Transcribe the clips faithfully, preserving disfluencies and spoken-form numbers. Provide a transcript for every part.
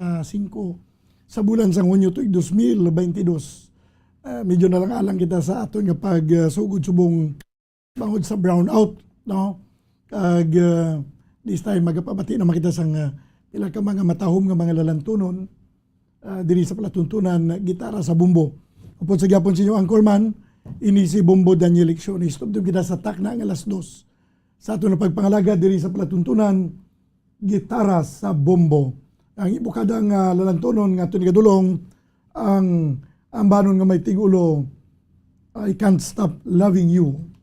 ah, singko sa bulan sang Hunyo tuig dos mil baynte dos. Ah, medyo nalang-alang kita sa aton nga pag, ah, sugod subong bangod sa brownout, no? Kag, ah, this time, magapabati naman kita sang, ah, pila ka mga matahom nga mga lalantunon, ah, diri sa palatuntunan, gitara sa bombo. Upod sa gyapon sa inyo anchorman, ini si Bombo Daniel Lecciones. Tubtob kita sa takna nga alas dos. Sa aton nga pagpangalaga diri sa palatuntunan, gitara sa bombo. Ang ibukada nga lalantunon nga aton igadulong, ang ambanon nga may tigulo, "I Can't Stop Loving You."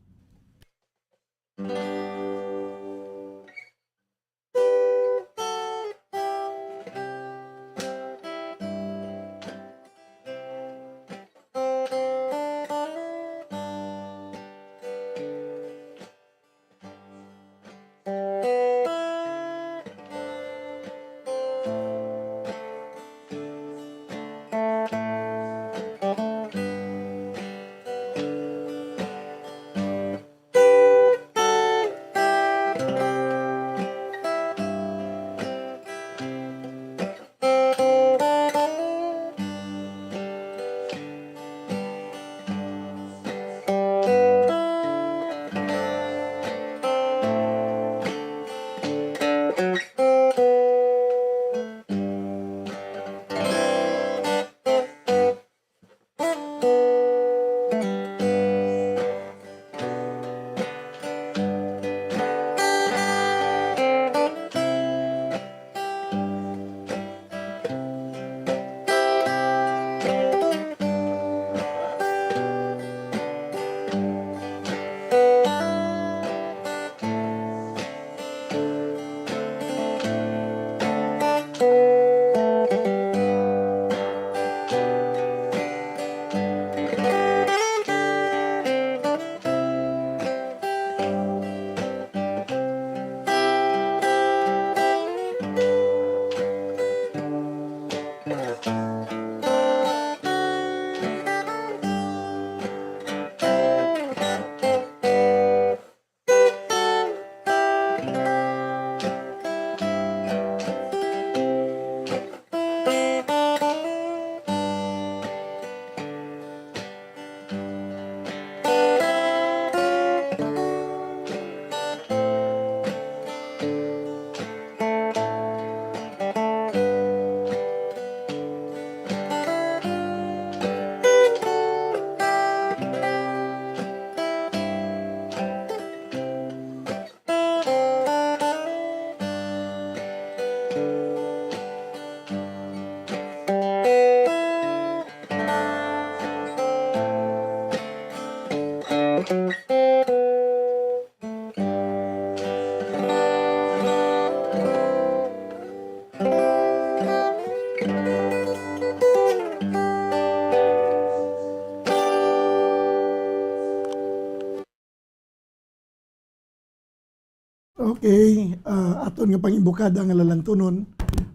Okay, ah, aton nga pangibukada nga lalantunon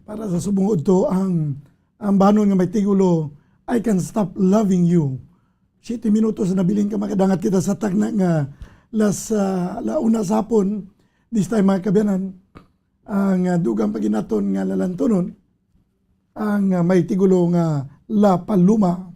para sa subong udto ang, ang ambanon nga may tigulo, "I Can't Stop Loving You." Siyete minutos na, nabilin ka, makadangat kita sa takna nga las, ah, la una sa hapon. This time, mga kaabyanan, ang, ah, dugang pa gid naton nga lalantunon, ang, ah, may tigulo nga La Paloma.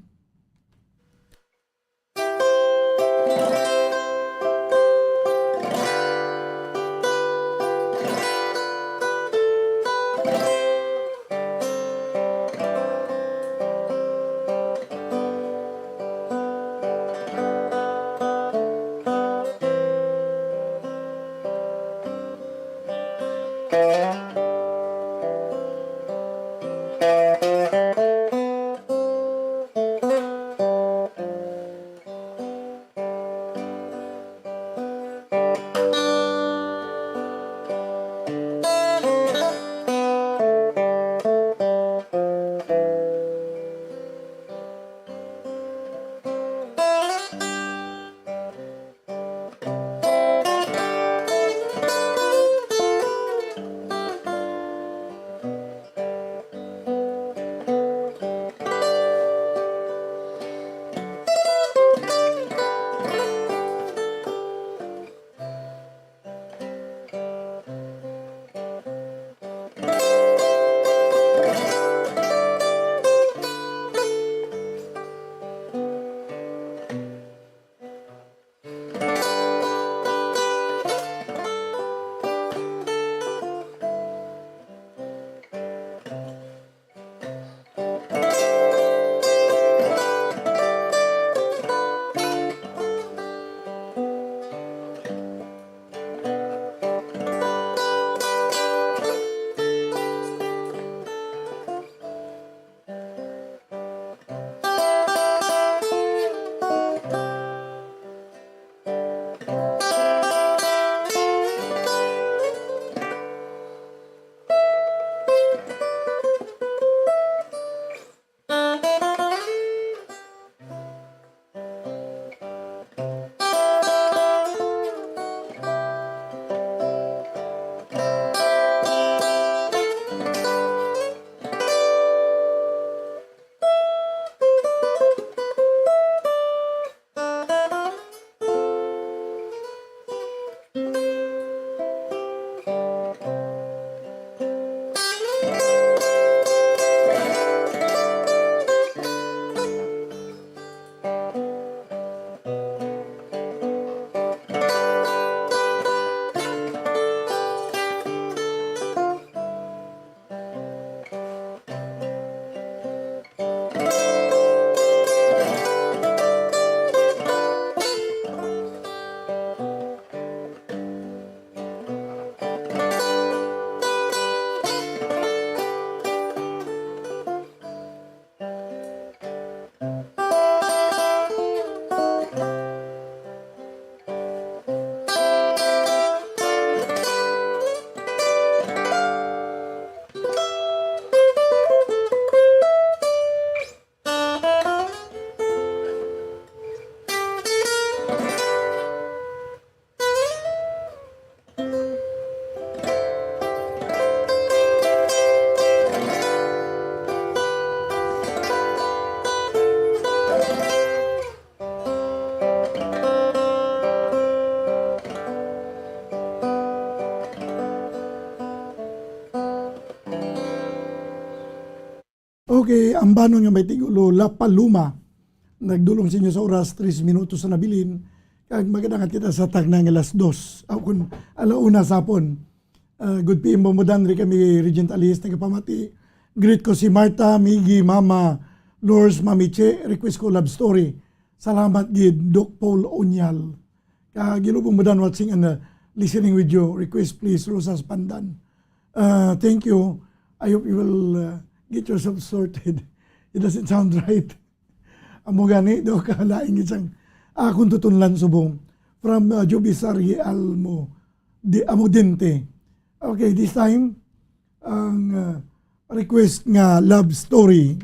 Banon nga may tigulo, La Paloma, nagdulong sa inyo sa oras, tres minutos na nabilin, kag magadangat kita sa tagna nga alas dos, aw kun ala una sa hapon. Ah, good P M, Bombo Dan, ri kami Regent Alice, nagapamati. Greet ko si Martha, Miggy, Mama, Lors, Mami Che, request ko love story. Salamat gid, Doc Paul Onyal. Kag hello, Bombo Dan, watching and, uh, listening with you. Request, please, Rosas Pandan. Uh, thank you. I hope you will, uh, get yourself sorted. It doesn't sound right. Amo gani, do ka lain gid sang akon tutunlan subong. From, uh, Jubisar Almo, di, Amodente. Okay, this time, ang, uh, request nga love story.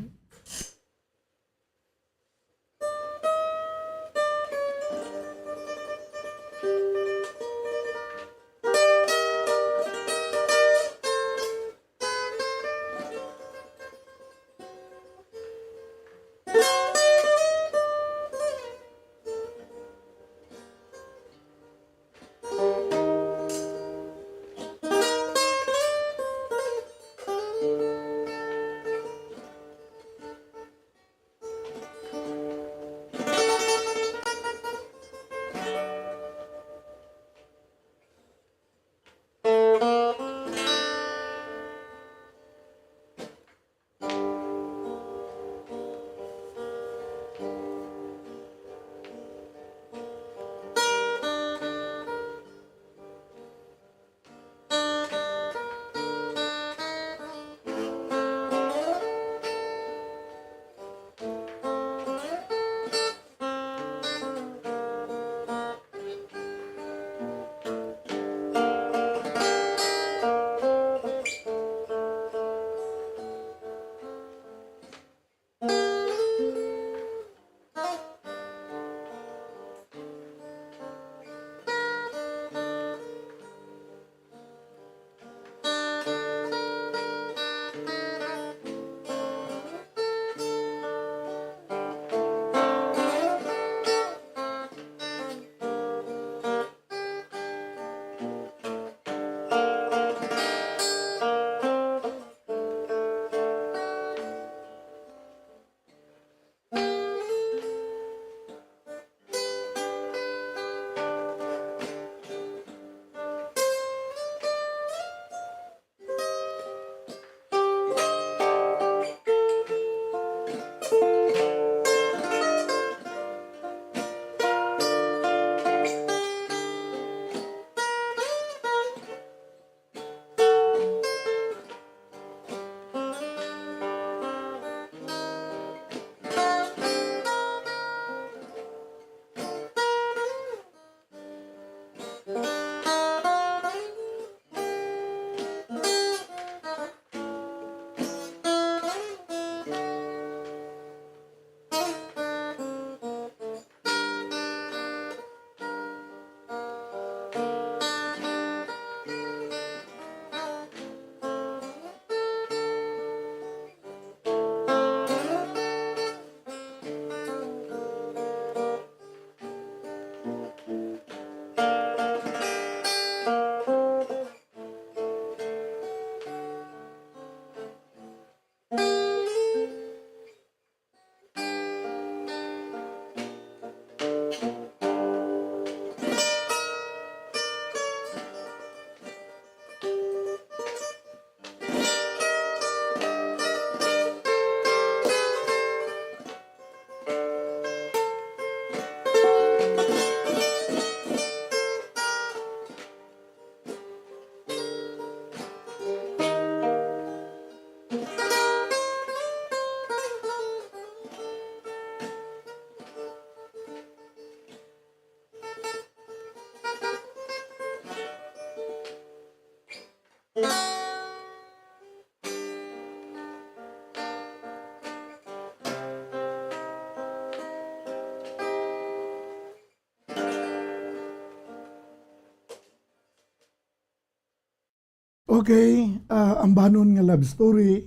Okay, ah, ang banon nga love story,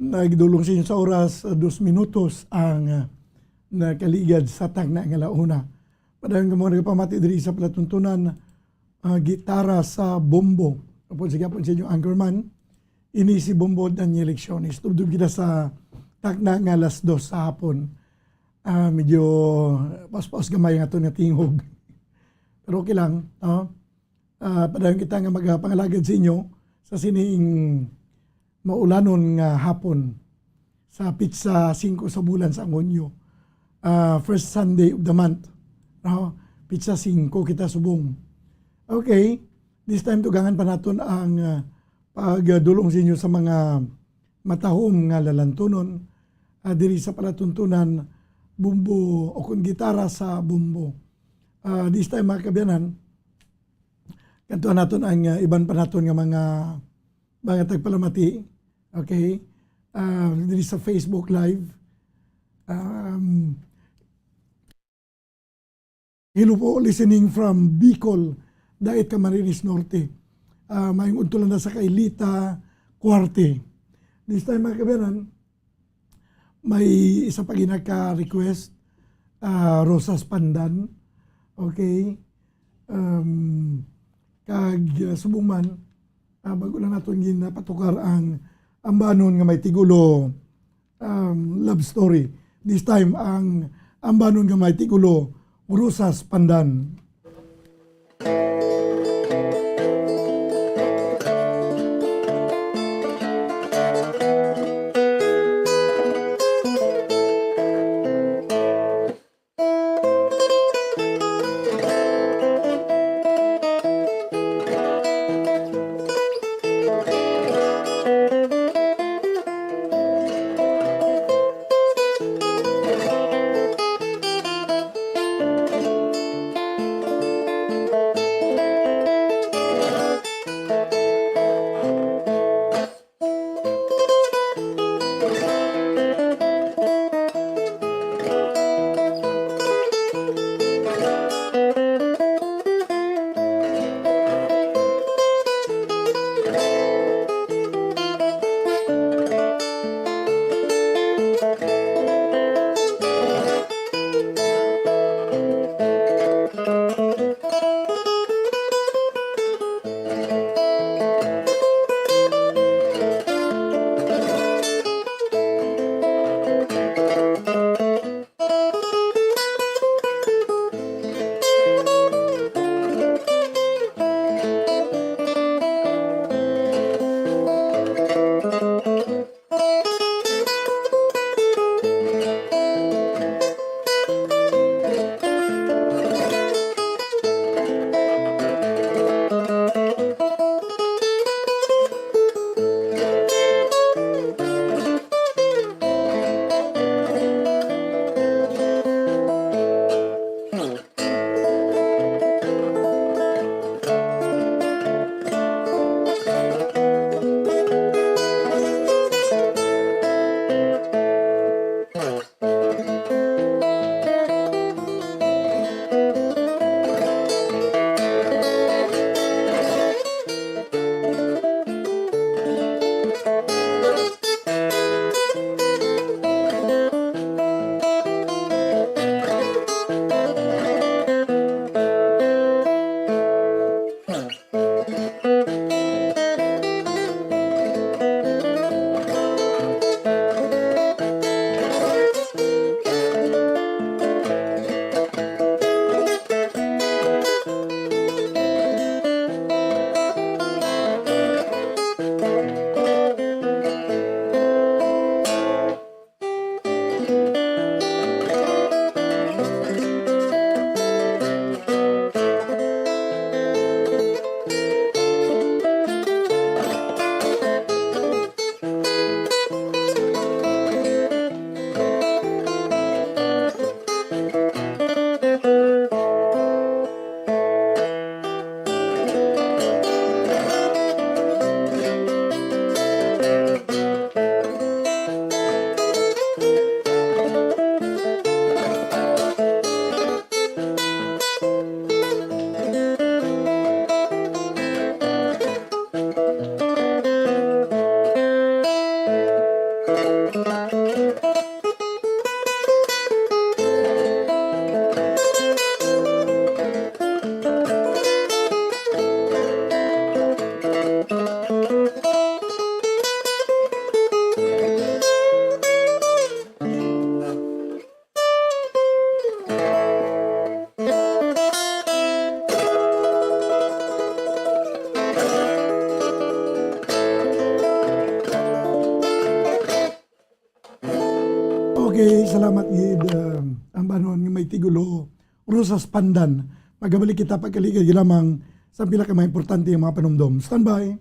nagdulong sa inyo sa oras, ah, dos minutos ang, ah, nakaligad sa tagna nga launa. Padayon kamo nagapamati diri sa palatuntunan, ah, gitara sa Bombo. Upod sa gihapon sa inyo anchorman, ini si Bombo Daniel Lecciones. Tubtob kita sa takna nga alas dos sa hapon. Ah, medyo paus-paus gamay ang aton nga tingog. Pero okay lang, no? Ah, padayon kita nga magapangalagad sa inyo sa sining maulanon nga hapon sa pitsa singko sa bulan sa Hunyo. Ah, first Sunday of the month, no? Pitsa singko kita subong. Okay, this time dugangan pa naton ang, ah, pagdulong sa inyo sa mga matahom nga lalantunon, ah, diri sa palatuntunan, bumbo o kon gitara sa bumbo. Ah, this time, mga kaabyanan, kantuhan naton ang, ah, iban pa naton nga mga, mga tagpalamati. Okay? Ah, diri sa Facebook Live. Um, Hello po, listening from Bicol, Dait, Camarines Norte. Ah, maayong udto lang na sa kay Lita Cuarte. This time, mga kaabyanan, may isa pa ginaka-request, ah, Rosas Pandan. Okay? Um, kag, ah, subong man, ah, bago lang naton ginapatukar ang ambanon nga may tigulo, um, love story. This time, ang ambanon nga may tigulo, Rosas Pandan. Salamat gid, ah, ang banon nga may tigulo, Rosas Pandan. Magabalik kita pagkaligay lamang sa pila ka mga importante nga mga panumdom. Standby.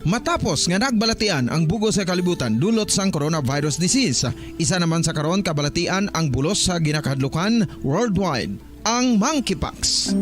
Matapos nga nagbalatian ang bug-os nga kalibutan dulot sang coronavirus disease, isa naman sa karon kabalatian ang bulos sa ginakahadlukan worldwide, ang monkeypox.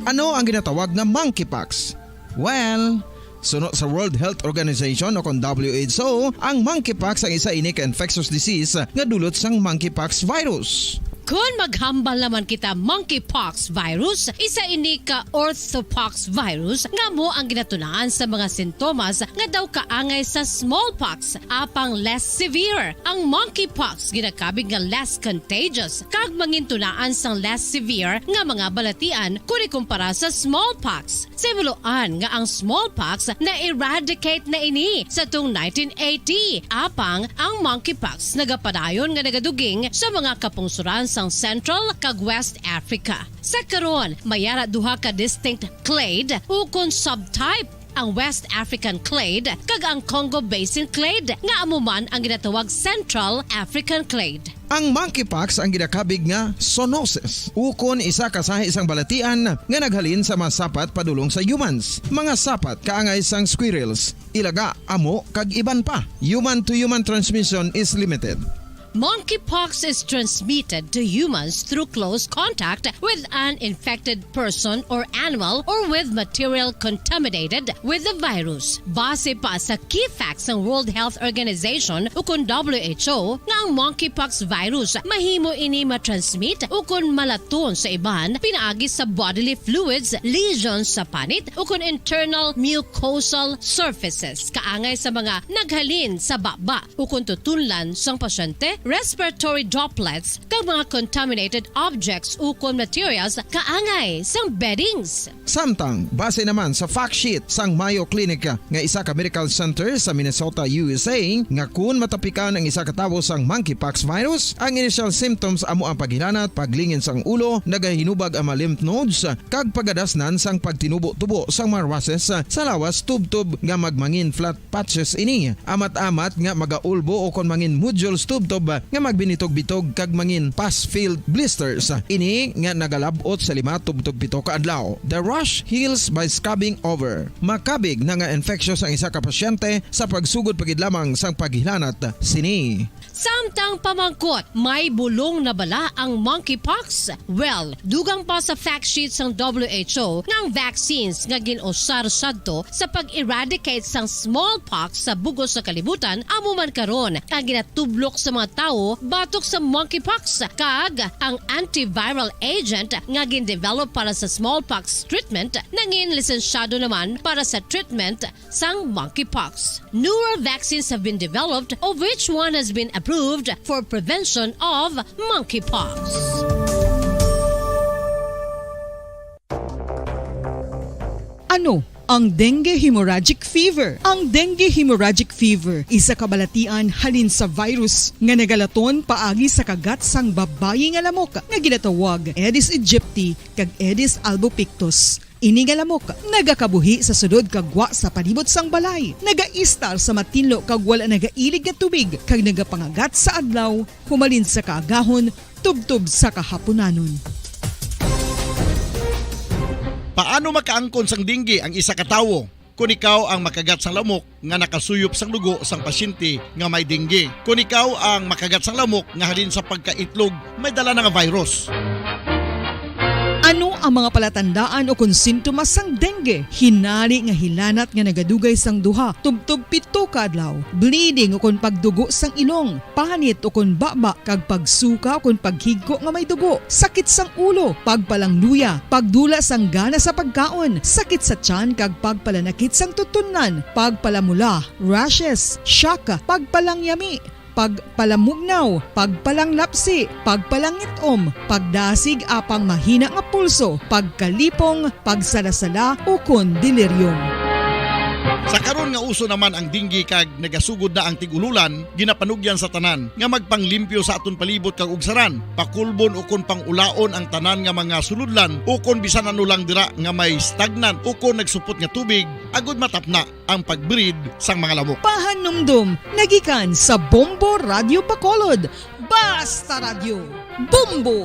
Ano ang ginatawag nga monkeypox? Well, suno sa World Health Organization o kon W H O, ang monkeypox ang isa ini ka infectious disease nga dulot sang monkeypox virus. Kon maghambal naman kita, monkeypox virus, isa ini ka orthopox virus nga amo ang ginatunaan sa mga sintomas nga daw kaangay sa smallpox, apang less severe. Ang monkeypox ginakabig nga less contagious kag mangintunaan sang less severe nga mga balatian kon ikumpara sa smallpox. Sa himuloan nga ang smallpox na-eradicate na ini sa tuong nineteen eighty, apang ang monkeypox nagapadayon nga nagaduging sa mga kapungsoran sang Central kag West Africa. Sa karon, may ara duha ka distinct clade ukon subtype, ang West African clade kag ang Congo Basin clade, nga amo man ang ginatawag Central African clade. Ang monkeypox ang ginakabig nga zoonosis, ukon isa ka sahi sang balatian nga naghalin sa mga sapat padulong sa humans, mga sapat kaangay sang squirrels, ilaga, amo, kag iban pa. Human-to-human transmission is limited. Monkeypox is transmitted to humans through close contact with an infected person or animal or with material contaminated with the virus. Base pa sa key facts sang World Health Organization ukon W H O nga ang monkeypox virus mahimo ini matransmit ukon malaton sa iban pinaagi sa bodily fluids, lesions sa panit ukon internal mucosal surfaces kaangay sa mga naghalin sa baba ukon tutunlan sang pasyente, respiratory droplets, kag mga contaminated objects ukon materials kaangay sang beddings. Samtang, base naman sa fact sheet sang Mayo Clinic nga isa ka medical center sa Minnesota, U S A, nga kun matapikan ang isa ka tawo sang monkeypox virus, ang initial symptoms amo ang paghilanat, paglingin sang ulo, nagahinubag ang mga lymph nodes, kag pagadasnan sang pagtinubo-tubo sang mga rushes sa lawas tubtob nga magmangin flat patches ini. Amat-amat nga magaulbo ukon mangin nodules tubtob nga magbinitog-bitog kag mangin pus-filled blisters. Ini nga nagalab-ot sa lima tubtob pito ka adlaw. The rash heals by scabbing over. Makabig na nga infectious ang isa ka pasyente sa pagsugod pa gid lamang sang paghilanat sini. Samtang pamangkot, may bulong na bala ang monkeypox? Well, dugang pa sa fact sheet sang W H O nga ang vaccines nga gin-usar sadto sa pag-eradicate sang smallpox sa bug-os nga kalibutan amo man karon ang ginatublok sa mga tawo batok sa monkeypox, kag ang antiviral agent nga gin-develop para sa smallpox treatment nangin lisensyado naman para sa treatment sang monkeypox. Newer vaccines have been developed, of which one has been approved for prevention of monkeypox. Ano ang dengue hemorrhagic fever? Ang dengue hemorrhagic fever, isa ka balatian halin sa virus nga nagalaton paagi sa kagat sang babayi nga lamok nga ginatawag Aedes aegypti kag Aedes albopictus. Ini nga lamok nagakabuhi sa sulod kag gwa sa palibot sang balay, nagaistar sa matinlo kag wala nagailig nga tubig, kag nagapangagat sa adlaw humalin sa kaagahon tubtob sa kahapunanon. Paano makaangkon sang dengue ang isa ka tawo? Kon ikaw ang makagat sang lamok nga nakasuyop sang dugo sang pasyente nga may dengue, kon ikaw ang makagat sang lamok nga halin sa pagkaitlog may dala na nga virus. Ano ang mga palatandaan ukon sintomas sang dengue? Hinari nga hilanat nga nagadugay sang duha tubtob pito ka adlaw, bleeding ukon pagdugo sang ilong, panit ukon baba kag pagsuka ukon paghigko nga may dugo, sakit sang ulo, pagpalangluya, pagdula sang gana sa pagkaon, sakit sa tiyan kag pagpalanakit sang tutunlan, pagpalamula, rashes, shock, pagpalangyami, pagpalamugnaw, pagpalanglapsi, pagpalangit-om, pagdasig apang mahina nga pulso, pagkalipong, pagsalasala, ukon delirium. Sa karon nga uso naman ang dengue kag nagasugod na ang tig-ululan, ginapanugyan sa tanan nga magpanglimpyo sa aton palibot kag ugsaran, pakulbon ukon pang-ulaon ang tanan nga mga sulodlan ukon bisan ano lang dira nga may stagnant ukon nagsupot nga tubig, agud matapna ang pag-breed sang mga lamok. Pahanumdom nagikan sa Bombo Radio Bacolod. Basta Radio Bombo!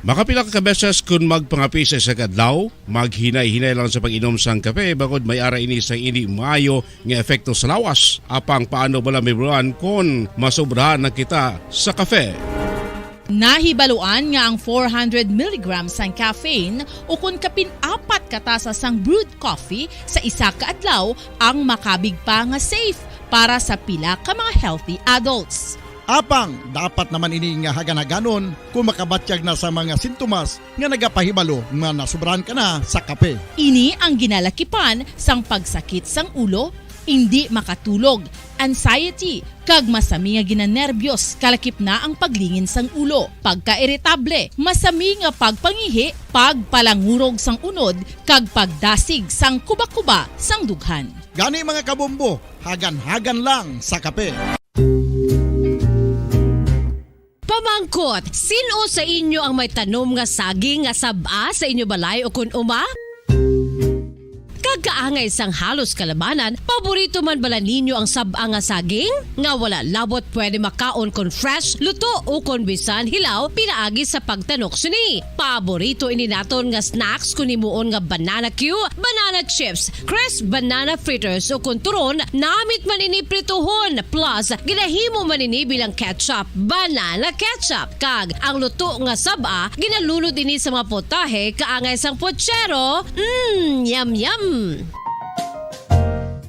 Makapila ka beses kun magpangape sa isa ka adlaw, maghinay-hinay lang sa pag-inom sang kape, bangod may ara ini sang indi maayo nga epekto sa lawas. Apang paano bala, Ma'am Ron, kon masobrahan na kita sa kape? Nahibaluan nga ang four hundred milligrams sang caffeine ukon kapin apat ka tasa sang brewed coffee sa isa ka adlaw ang makabig pa nga safe para sa pila ka mga healthy adults. Apang dapat naman ini nga hagan-haganon kung makabatyag na sa mga sintomas nga nagapahibalo nga nasobrahan ka na sa kape. Ini ang ginalakipan sang pagsakit sang ulo, indi makatulog, anxiety, kag masami nga ginanerbiyos, kalakip na ang paglingin sang ulo, pagkairitable, masami nga pagpangihi, pagpalangurog sang unod, kag pagdasig sang kuba-kuba sang dughan. Gani, mga kabombo, hagan-hagan lang sa kape. Pamangkot, sin-o sa inyo ang may tanom nga saging nga sab-a sa inyo balay o kun uma? Kag kaangay sang halos kalabanan, paborito man bala ninyo ang sab-a nga saging? Nga wala labot pwede makaon kon fresh, luto, o kon bisan hilaw pinaagi sa pagtanok sini. Paborito ini naton nga snacks kon himuon nga banana cue, banana chips, crisp banana fritters, o kon turon, namit man ini prituhon, plus ginahimo man ini bilang ketchup, banana ketchup, kag ang luto nga sab-a ginalunod ini sa mga potahe kaangay sang pochero. Mm, yum yum!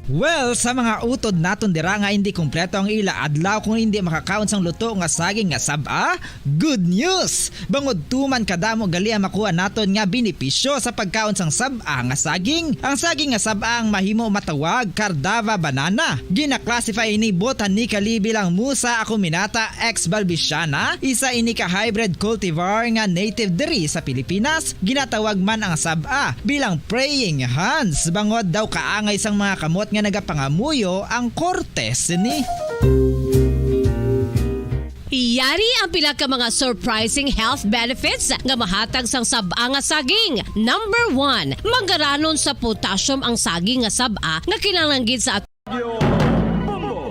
Well, sa mga utod naton dira nga hindi kompleto ang ila adlaw kung hindi makakaon sang luto nga saging nga sab-a, good news! Bangod tuman kadamo gali ang makuha naton nga benepisyo sa pagkaon sang sab-a nga saging. Ang saging nga sab-a ang mahimo matawag Cardava banana. Gina-classify ini botanically bilang Musa acuminata ex balbisiana, isa ini ka hybrid cultivar nga native diri sa Pilipinas. Ginatawag man ang sab-a bilang praying hands, bangod daw kaangay sang mga kamot nga nagapangamuyo ang korte sini. Yari ang pila ka mga surprising health benefits nga mahatag sang sab-a nga saging. Number one, mangaranon sa potassium ang saging nga sab-a nga kinahanglan gid sa at- Bombo!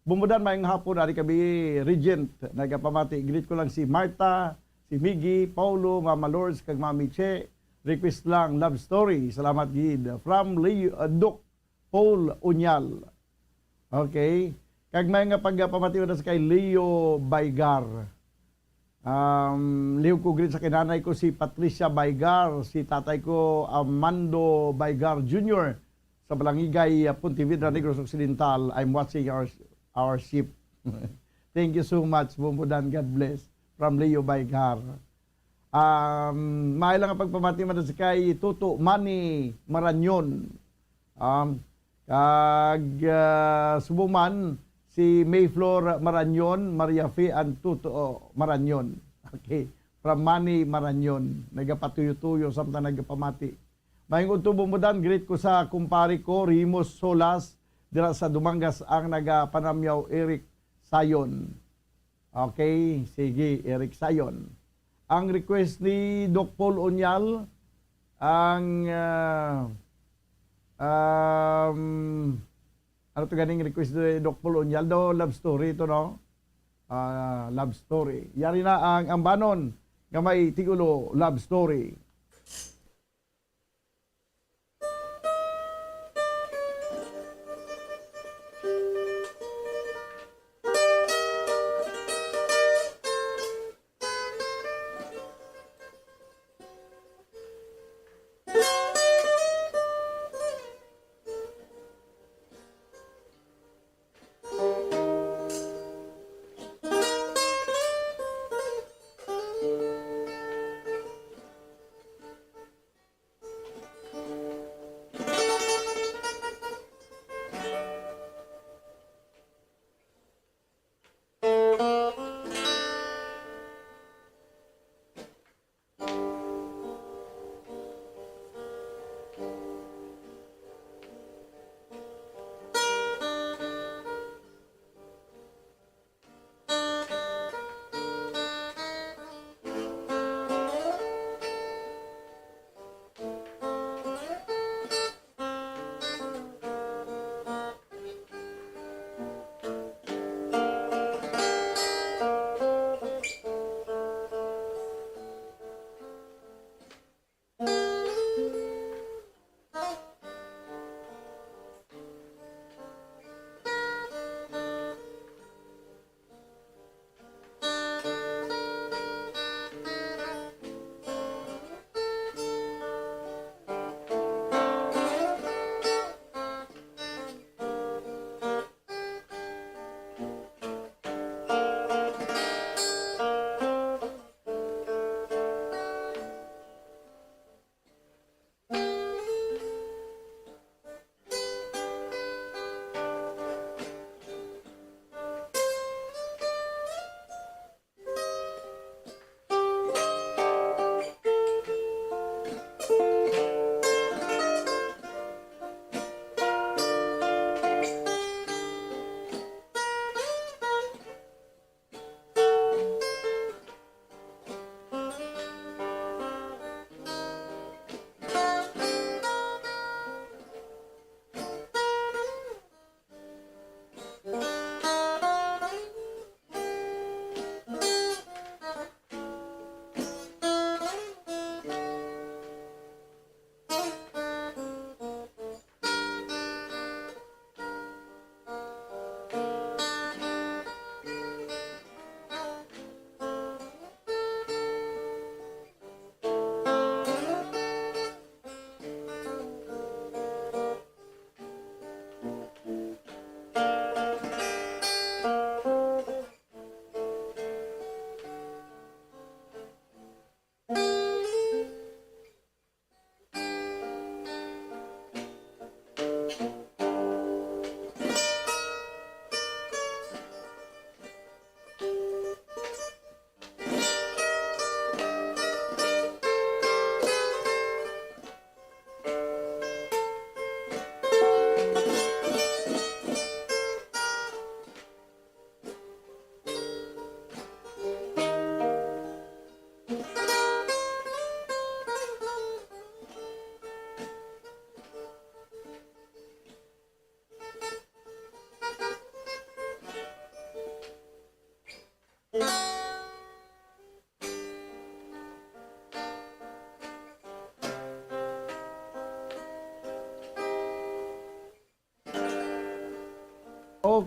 Bumbudan, maayong hapon, ari kami, Regent, nagapamati. Greet ko lang si Martha, si Miggy, Paulo, Mama Lourdes, kag Mami Che. Request lang, love story. Salamat gid. From Leo, uh, Doc Paul Unyal. Okay. Kag may nga pagpamati na sa kay Leo Baigar. Um, lihog ko greet sa kinanay ko si Patricia Baigar, si tatay ko Armando Baigar Junior sa Balangigay, uh, Pontevedra, Negros Occidental. I'm watching our, our ship. Thank you so much, Bumbudan. God bless. From Leo Baigar. Um, may lang ang pagpamati man sa kay Tuto Manny Maranyon. Um, kag, ah, subong man si Mayflor Maranyon, Maria Fe and Tuto Maranyon. Okay. From Manny Maranyon, nagapatuyo-tuyo samtang nagapamati. Maayong udto, Bumbudan, greet ko sa kumpare ko, Remus Solas, dira sa Dumangas, ang nagapanamyaw, Eric Sayon. Okay, sige, Eric Sayon. Ang request ni Doc Paul Unyal, ang, ah, um, ano to ganing request ni Doc Paul Unyal? Daw love story to, no? Ah, love story. Yari na ang ambanon nga may tigulo love story.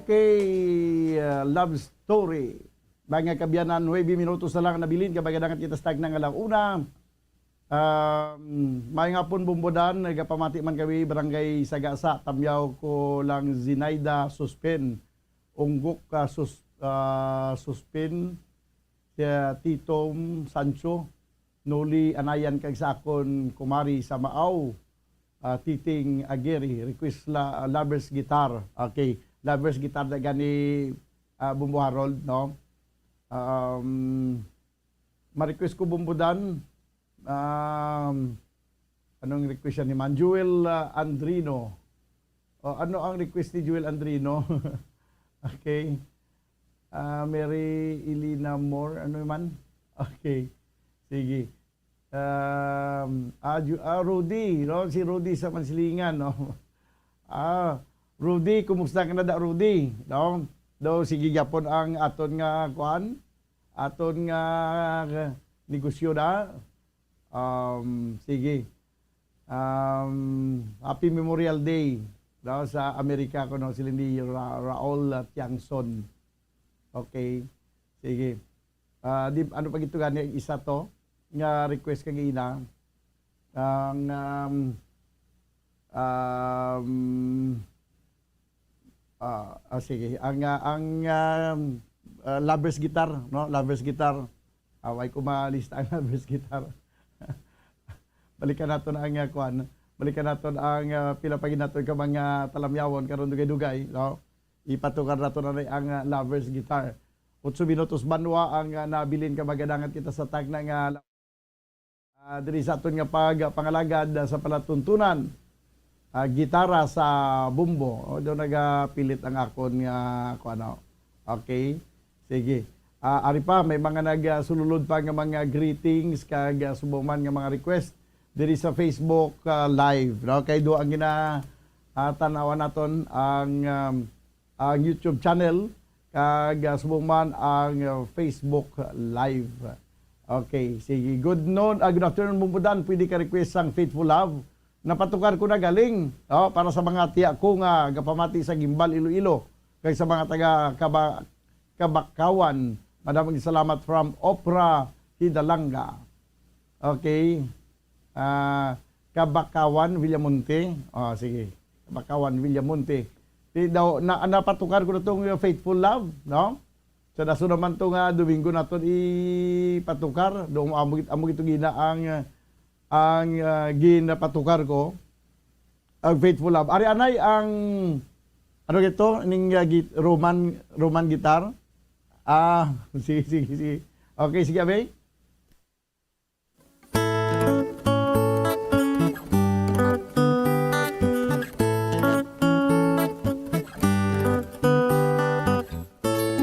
Okay, uh, love story. Mga kaabyanan, nuebe minutos na lang nabilin, kay magadangat kita sa tagna nga alauna. Um, maayong hapon, Bombo Dan, nagapamati man kami, Barangay Sagasa, Tamyaw ko lang, Zinaida Suspin, Unggok ka Sus-, ah, Suspin, si Titom Sancho, Noli Anayan, kag sa akon kumari sa Maaw, ah, Titing Aguirre, request la, Lovers Guitar. Okay, Lovers Guitar na gani, ah, Bombo Harold, no? Um, ma-request ko, Bombo Dan, um, anong request ni man? Joel, ah, Andrino. O, ano ang request ni Joel Andrino? Okay. Ah, Mary Elena Moore, ano man? Okay. Sige. Um, ah, Ju-, ah, Rudy, no? Si Rudy sa Mansilingan, no? Ah, Rudy, kumusta ka na da, Rudy? No? Daw, sige gyapon ang aton nga, kuan, aton nga negosyo na. Um, sige. Um, happy Memorial Day daw sa Amerika ko, no, sila ni Ra-, Raul, uh, Tiangson. Okay. Sige. Ah, di, ano pa gito gani ang isa to nga request kagina? Ang, um, um, ah, ah, sige. Ang, ah, ang, um, ah, Lovers Guitar, no? Lovers Guitar. Away ko malista ang Lovers Guitar. Balikan naton ang, ah, kuan. Balikan naton ang, ah, pila pa gid naton ka mga talamyawon karon dugay-dugay, no? Ipatukar nato na ni ang, ah, Lovers Guitar. Otso minutos banwa ang, ah, nabilin, kay magadangat kita sa tagna nga, ah, diri sa aton nga pagpangalagad, ah, sa palatuntunan, ah, gitara sa bombo. O, do nagapilit ang akon nga, kuan, no? Okay. Sige. Ah, ari pa, may mga nag, ah, sululod pa nga mga greetings kag, ah, subong man nga mga request diri sa Facebook, ah, Live, no? Kay duha ang gina, ah, tan-awan naton ang, um, ang YouTube channel kag, ah, subong man ang, ah, Facebook Live. Okay, sige. Good noon, ah, good afternoon, Bombo Dan. Pwede ka request sang Faithful Love? Napatukar ko na galing, oh, para sa mga tiya ko nga gapamati sa Guimbal, Iloilo, kag sa mga taga Kaba-, Kabakawan. Madamong salamat from Opra Hidalanga. Okay. Ah, Kabakawan, Villamonte. Oh, sige. Kabakawan, Villamonte. Di daw, na, napatukar ko na tong Faithful Love, no? Sa daso naman to nga Domingo naton ipatukar. Do, amo gid, amo gid to gina ang, ang, ah, ginapatukar ko. Ang Faithful Love. Ari anay ang, ano gito? Ning, ah, git-, Roman, Roman guitar. Ah, sige, sige, sige. Okay, sige, Abe.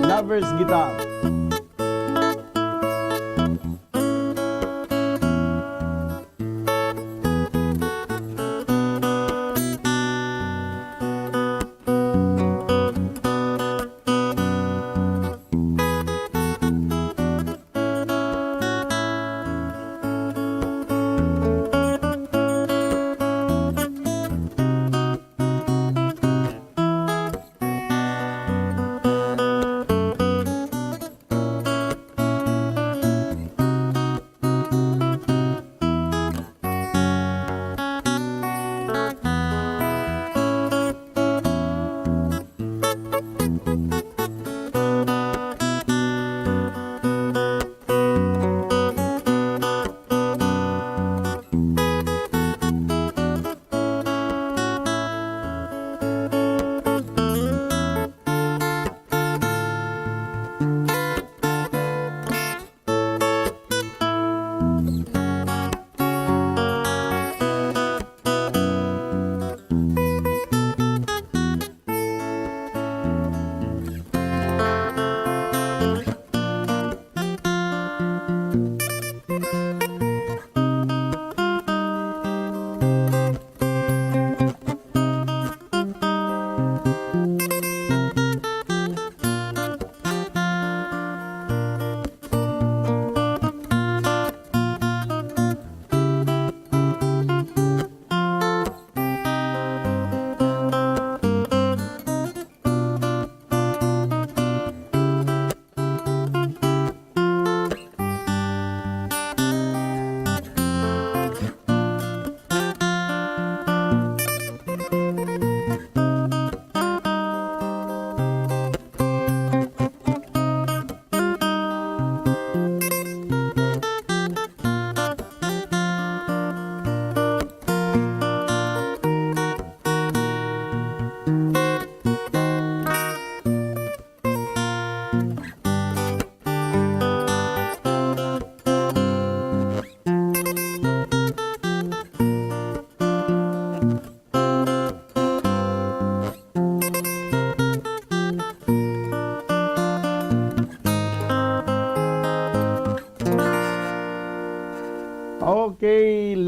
Lovers Guitar.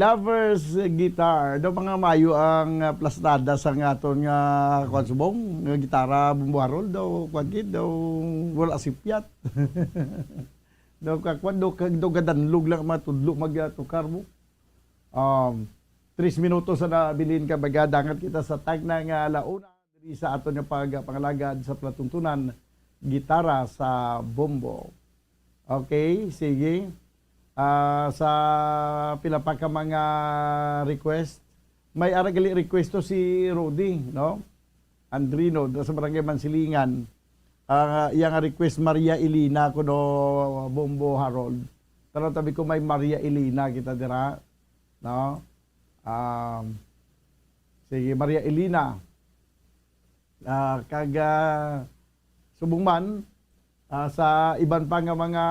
Lovers Guitar. Daw mga mayo ang, ah, plastada sa nga aton nga, kuwan, subong, nga gitara, Bombo Harold, daw, kuwan, gid, daw, wala sipyat. Daw, ka, kuwan, daw, ka, daw, gadanlog lang ang mga tudlo mag, ah, tukar mo. Um, tres minutos na nabilin ka, baga, dangat kita sa tagna nga launa. Diri sa aton nga pag-, pangalagad sa palatuntunan, gitara sa bombo. Okay, sige. Ah, sa pila pa ka mga request, may ara gali request to si Rudy, no? Andrino, da sa Barangay Mansilingan. Ah, iya nga request, Maria Elena, kuno Bombo Harold. Pero tabi ko may Maria Elena kita dira, no? Um, sige, Maria Elena. Ah, kag, ah, subong man, ah, sa iban pa nga mga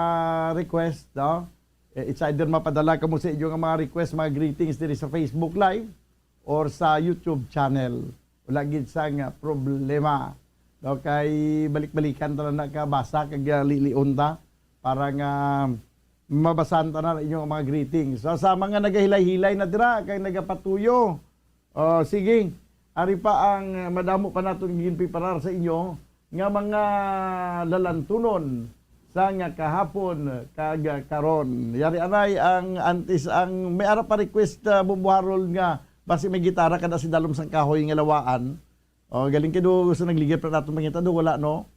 request, no? Eh, it's either mapadala kamo sa inyo nga mga request, mga greetings diri sa Facebook Live or sa YouTube channel. Wala gid sang problema. No, kay balik-balikan ta lang nakabasa kag, ah, lilion ta para nga mabasan ta na inyong mga greetings. So, sa mga nagahilay-hilay na dira kay nagapatuyo, oh, sige. Ari pa ang, ah, madamo pa naton ginpreparar sa inyo nga mga lalantunon sa nga kahapon kag karon. Yari anay ang antes ang may ara pa request, ah, Bombo Harold, nga basi may gitara kada si Dalom sang Kahoy nga lawaan. Oh, galing kay do gusto nagligid pa naton pangita do wala, no?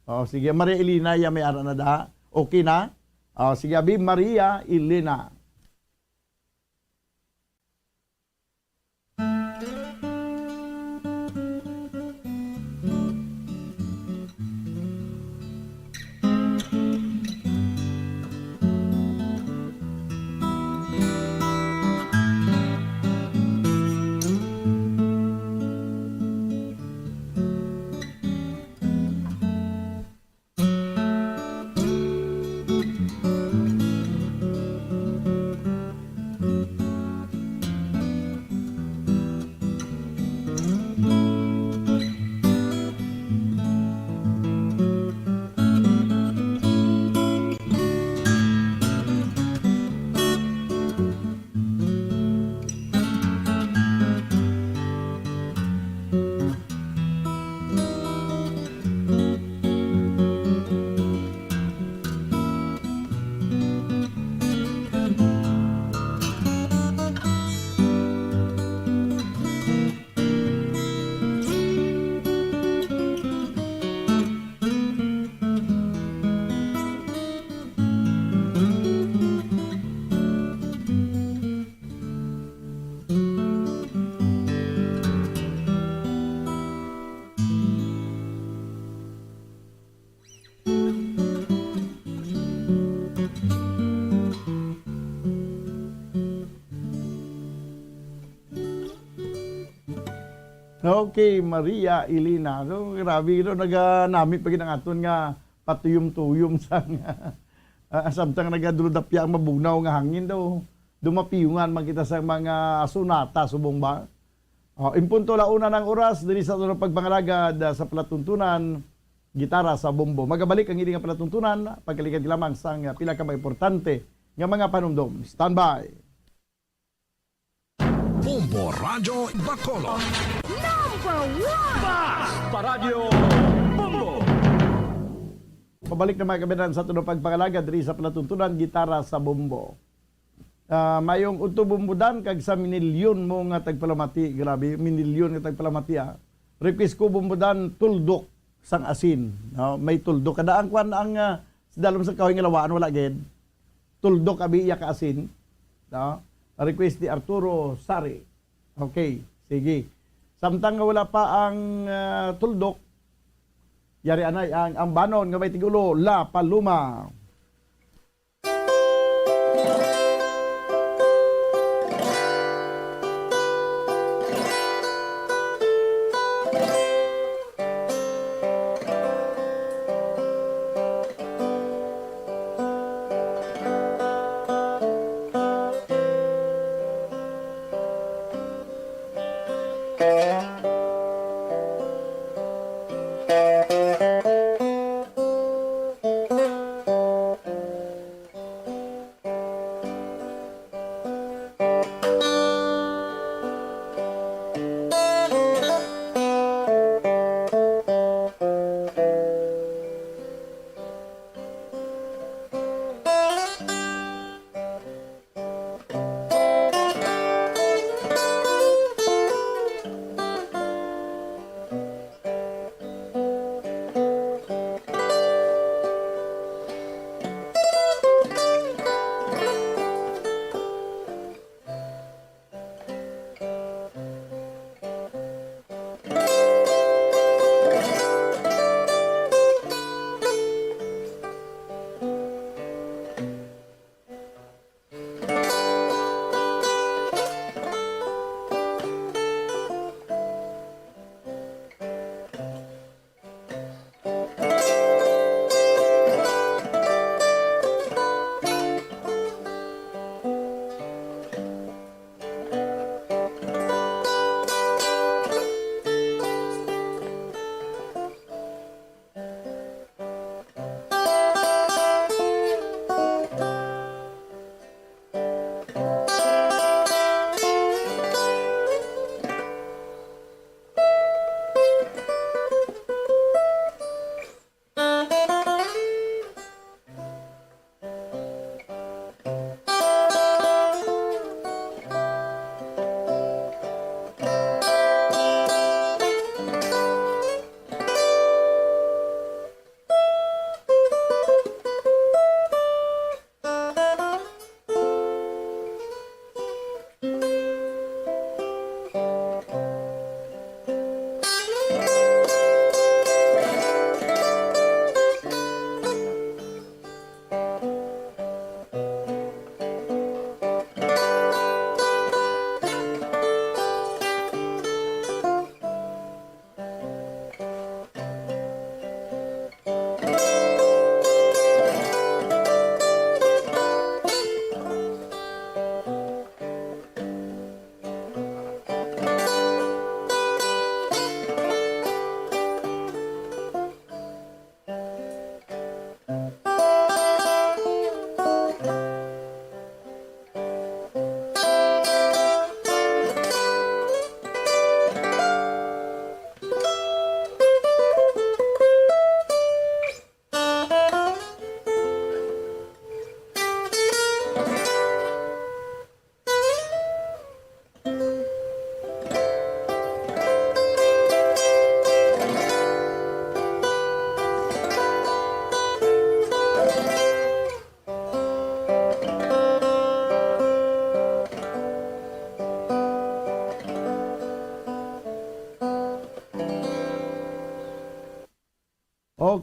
Oh, sige, Maria Elena, ya may ara na da. Okay na? Oh, sige, abi, Maria Elena. Okay, Maria Elena. So, grabe, no, naganami pa gid ang aton nga patuyom-tuyom sa nga, ah, samtang nagadulodapya ang mabugnaw nga hangin daw. Dumapiyungan man kita sa mga sonata, subong ba? Oh, in punto la una ng oras, diri sa aton pagpangalagad, ah, sa palatuntunan, gitara sa bombo. Magabalik ang ini nga palatuntunan, pagkalikan lamang sang, ah, pila ka mga importante nga mga panumdom. Standby! Bombo Radyo Bacolod. Number one! Basta Radyo Bombo! Pabalik na, mga kabayan, sa aton pagpangalagad diri sa palatuntunan, gitara sa bombo. Ah, mayong udto, Bombo Dan, kag sa minilyon mo nga tagpalamati. Grabe, minilyon nga tagpalamati, ah. Request ko, Bombo Dan, tuldok sang asin. No? May tuldok. Kada ang kwan ang, ah, sa Dalom sa Kahoy nga lawaan, wala gid. Tuldok abi iya ka asin. No? Request ni Arturo Sari. Okay, sige. Samtang nga wala pa ang, ah, tuldok, yari anay ang ambanon nga may tigulo, La Paloma.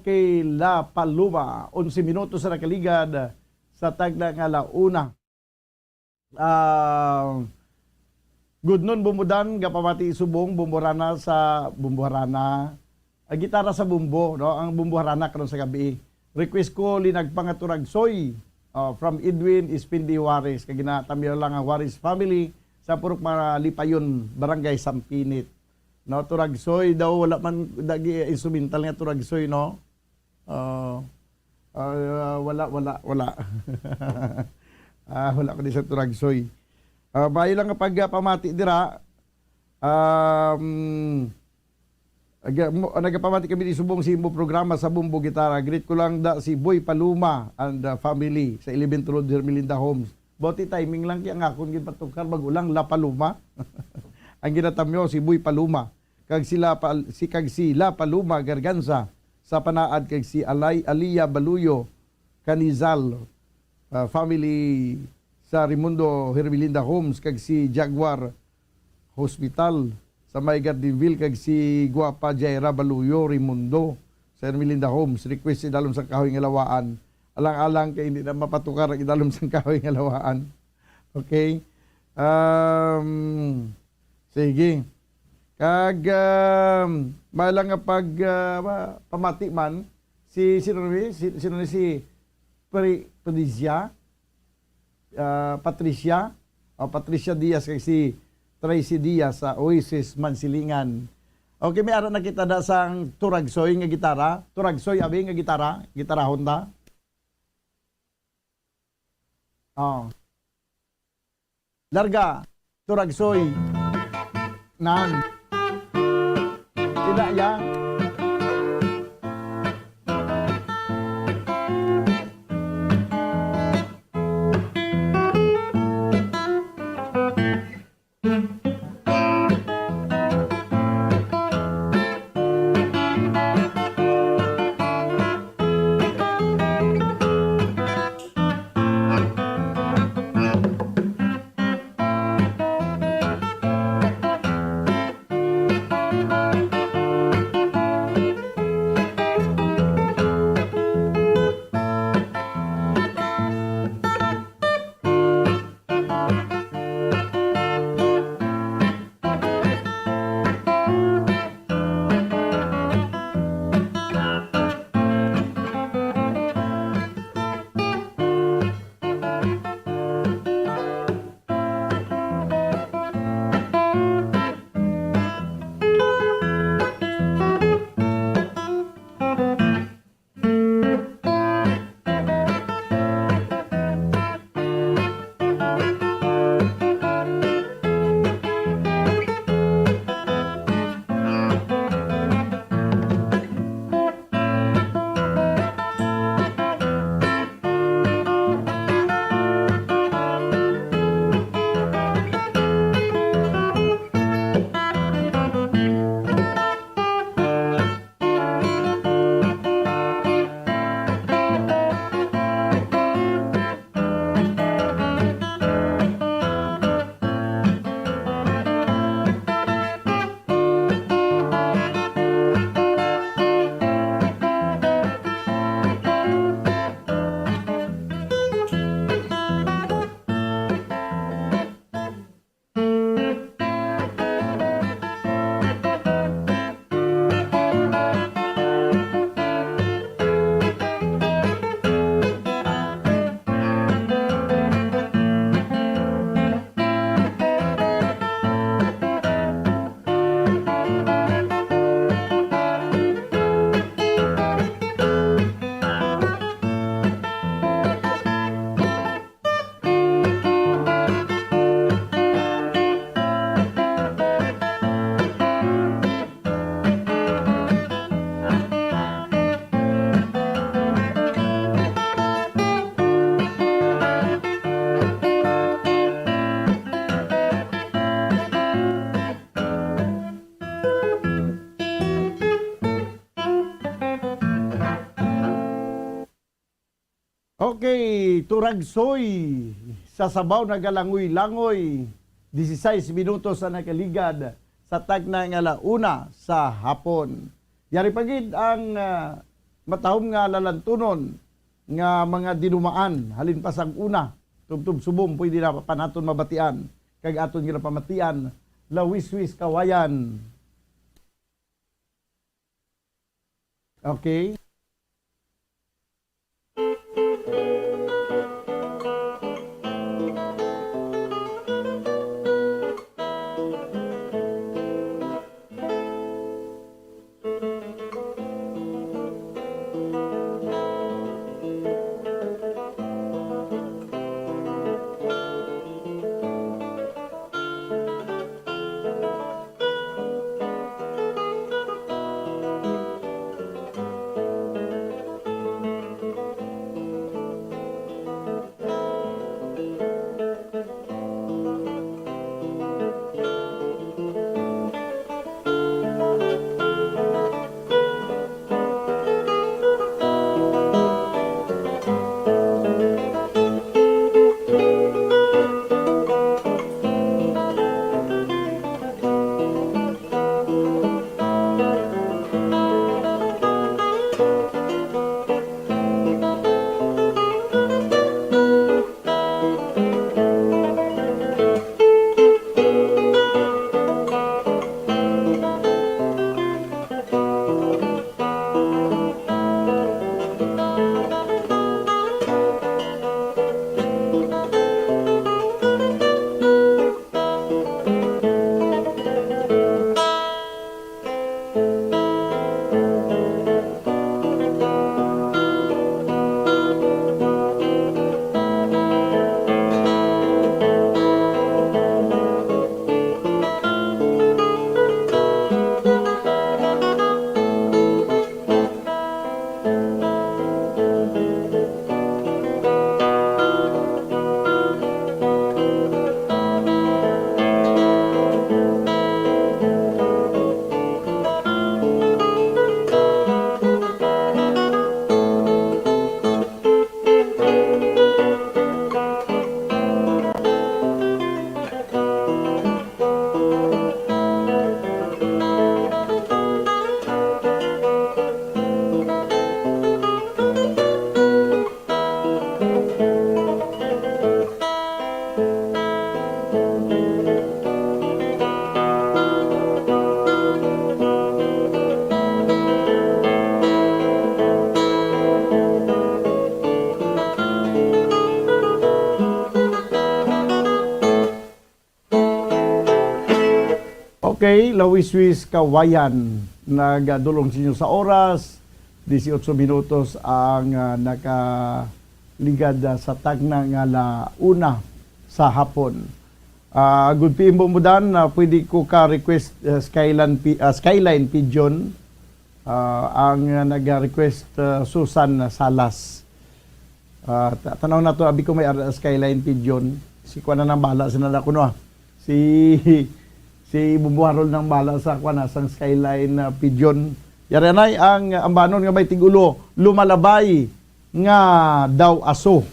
kay La Paloma. Onse minutos sa nakaligad sa tagna nga la una. Ah, gudnon, Bumbudan, gapamati subong, Bumburana sa Bumbuharana. Ah, gitara sa bumbo, no? Ang Bumbuharana karon sa gabi. Request ko, Linagpa nga Turagsoy, ah, from Edwin Espindi Juarez. Kag ginatamyaw lang ang Juarez family sa Purok Malipayon, Barangay Sampinit. No, Turagsoy daw, wala man dagi instrumental nga Turagsoy, no? Ah, ah, wala, wala, wala. Ah, wala ko di sa Turagsoy. Ah, maayo lang nga pagpamati dira. Um, aga-, mo, nagapamati kami ni subong sa imo programa sa Bumbo Gitara. Greet ko lang da si Boy Paluma and, ah, family sa eleven Tulod Hermelinda Homes. Buti timing lang kaya nga akon ginpatukar, bag-o lang La Paluma. Ang ginatamyo si Boy Paluma, kag sila pa, si, kag si La Paluma Garganza sa Panaad, kag si Alay, Alia Baluyo Canizal, ah, family sa Raimundo Hermelinda Homes, kag si Jaguar Hospital sa may Gardenville, kag si Guapa Jaira Baluyo Raimundo sa Hermelinda Homes. Request, Idalom sang Kahoy nga Lawaan. Alang-alang kay hindi na mapatukar ang Idalom sang Kahoy nga Lawaan. Okay? Um, sige. Kag, um, may lang nga pag, uh, pamati man, si, sino ni, si, sino ni si Pri-, Patricia? Ah, Patricia? O, Patricia Diaz kag si Tracy Diaz sa Oasis, Mansilingan. Okay, may ara na kita da sang Turagsoy nga gitara. Turagsoy, abi, nga gitara. Gitarahon ta. Oh. Larga, Turagsoy. Nan. Ina ya. Okay, Turagsoy sa Sabaw Nagalangoy-langoy, dieciséis minutos ang nakaligad sa tagna nga la una sa hapon. Yari pa gid ang, ah, matahom nga lalantunon nga mga dinumaan halin pa sang una, tubtob subong pwede na pa naton mabatian kag aton ginapamatian, Lawiswis Kawayan. Okay. Okay, Lawiswis Kawayan, nagadulong sa inyo sa oras, dieciocho minutos ang, ah, nakaligad, ah, sa tagna nga la una sa hapon. Ah, good P M Bombodan, ah, pwede ko ka request, ah, Skyline Pi-, ah, Skyline Pigeon, ah, ang, ah, nag-request, ah, Susan Salas. Ah, ta-, tanaw na to, abi ko may ar-, Skyline Pigeon. Si kuan na nang bala sa nala kuno, ah. Si, si Bumbuharol nang bala sa kuan, ah, sang Skyline, ah, Pigeon. Yari anay ang, ah, ambanon nga may tigulo, lumalabay nga daw aso.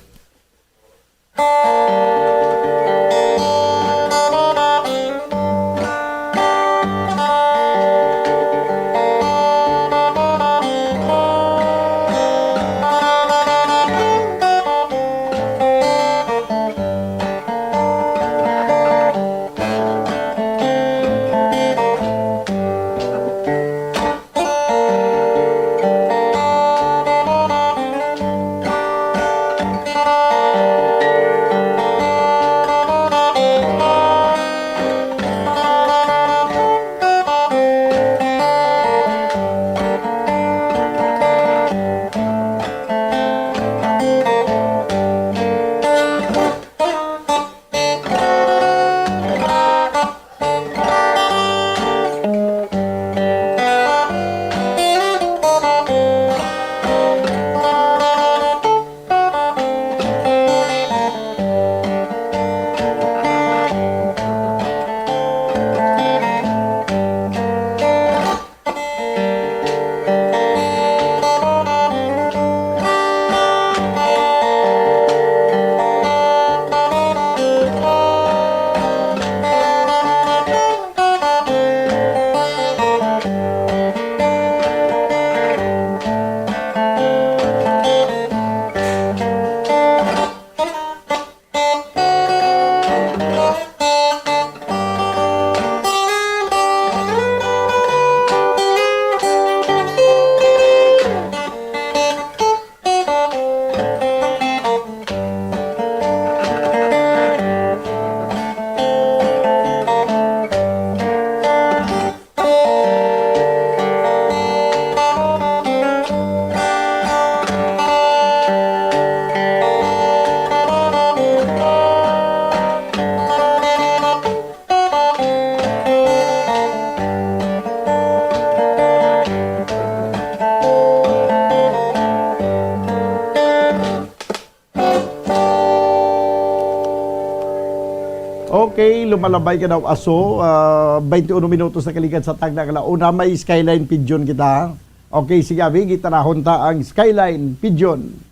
Okay, lumalabay ka daw, aso. Ah, twenty-one minutos na kaligad sa tagna nga una, may Skyline Pigeon kita. Okay, sige, abi, gitarahon ta ang Skyline Pigeon.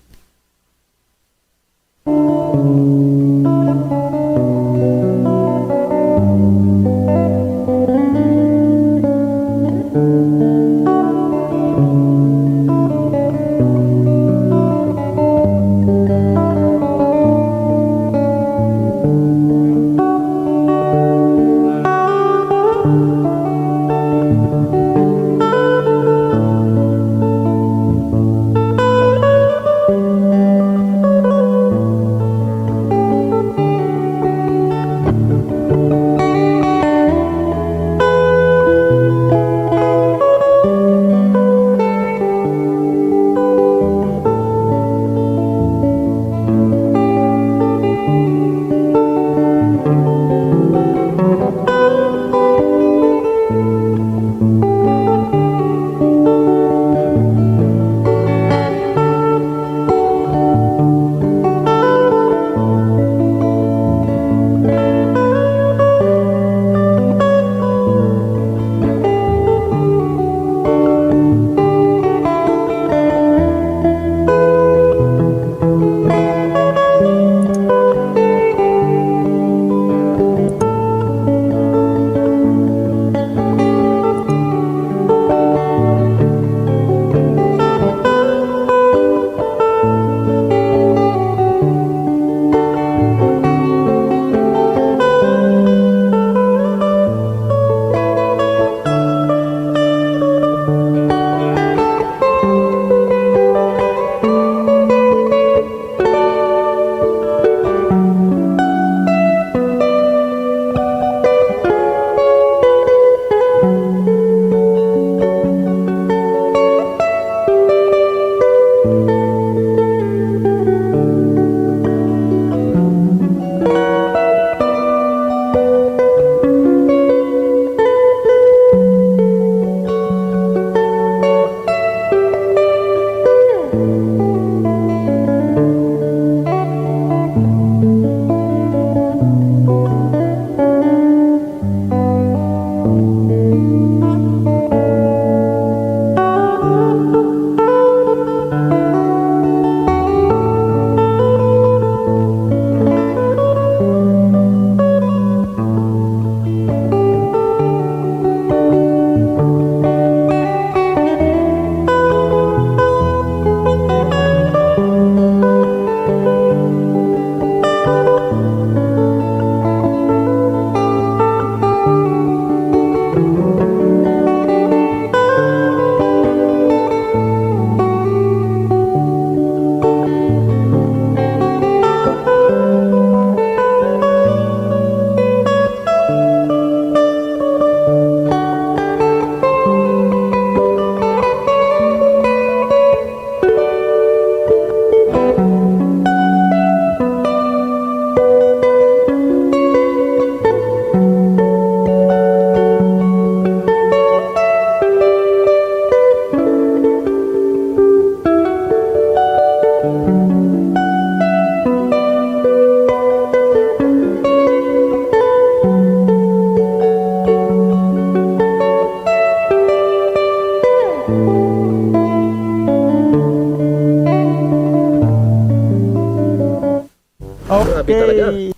Grabe talaga. Okay.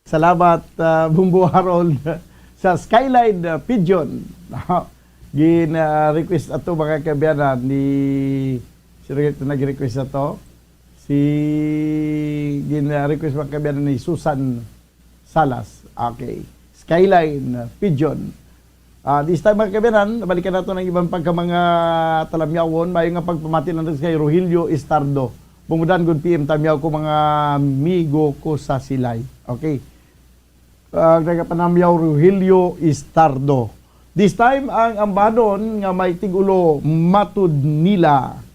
Salamat, ah, Bumbo Harold sa Skyline, ah, Pigeon. Gin, ah, request ato, mga kaabyanan, ni, sino ito nag-request ato? Si, gin, ah, request, mga kaabyanan, ni Susan Salas. Okay. Skyline, ah, Pigeon. Ah, this time, mga kaabyanan, balikan nato ang iban pa ka mga talamyawon. Maayo nga pagpamati lang kay Rogelio Istardo. Bungudan gud P M Tamyaw ko, mga amigo ko sa Silay. Okay. Ah, taga Panamyaw, Rogelio Istardo. This time, ang ambanon nga may tig-ulo, Matud Nila.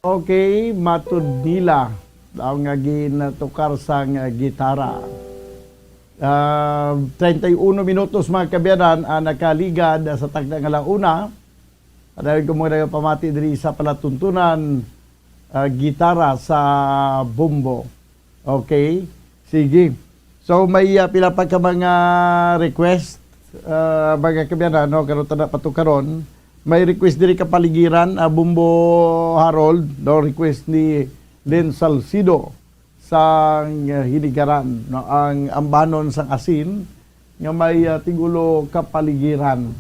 Okay, matud nila daw nga ginatukar sang gitara. Ah, treinta y uno minutos, mga kaabyanan, ang nakaligad sa takna nga launa. Padayon ko muna yung pamati diri sa palatuntunan, ah, gitara sa bombo. Okay? Sige. So, may, ah, pila pa ka mga request, ah, mga kaabyanan, no? Karon ta na patukaron. May request diri kapaligiran, ah, Bombo Harold, no? Request ni Len Salcido sang, ah, Hinigaran, no? Ang ambanon sang asin nga may, ah, tigulo kapaligiran.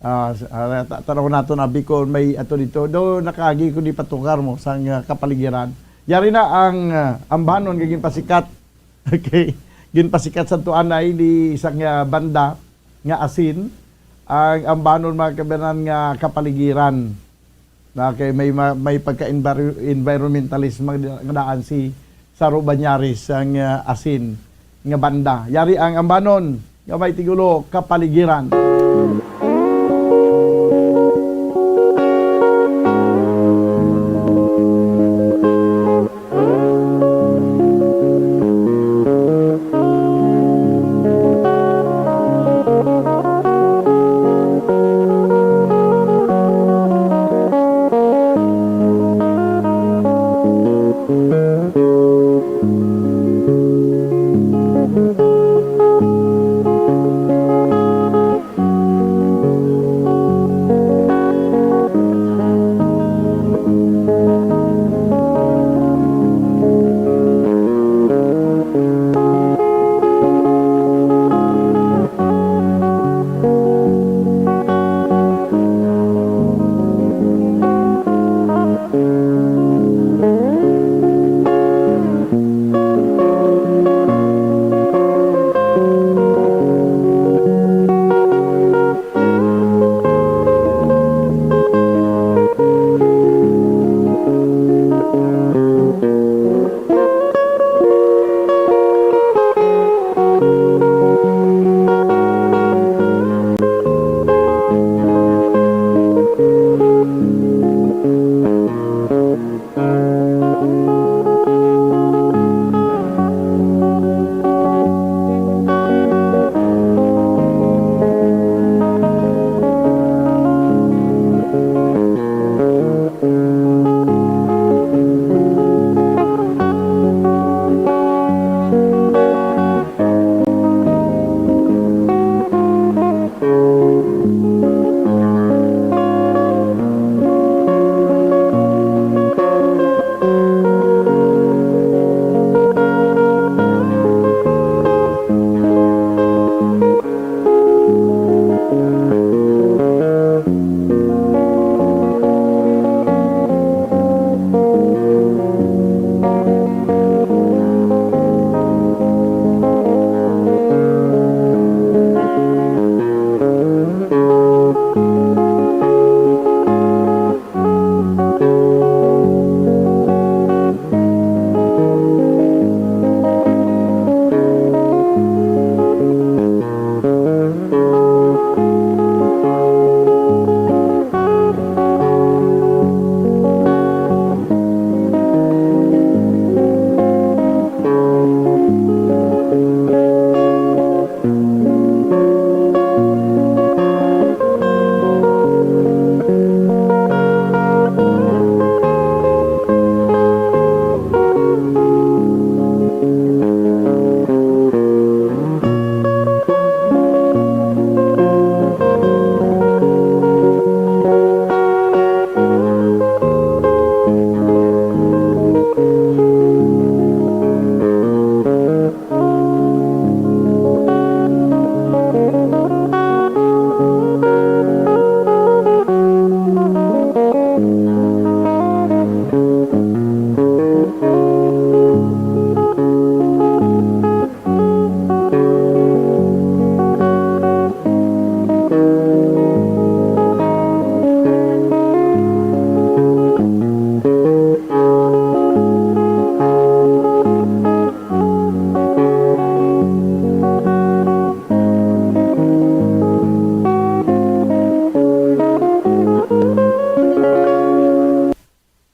Ah, s-, ah, ta-, tanaw nato na, Bicol, may ato dito. Do, nakaagi ko di patukar mo sang, ah, kapaligiran. Yari na ang, ah, ambanon nga ginpasikat. Okay. Ginpasikat sa tuanay ni isang, ah, banda nga asin. Ang ambanon, mga kaabyanan, nga kapaligiran. Na kay may ma-, may pagka-envir-, environmentalist nga daan si Saro Banyares ang, ah, asin nga banda. Yari ang ambanon nga may tigulo kapaligiran.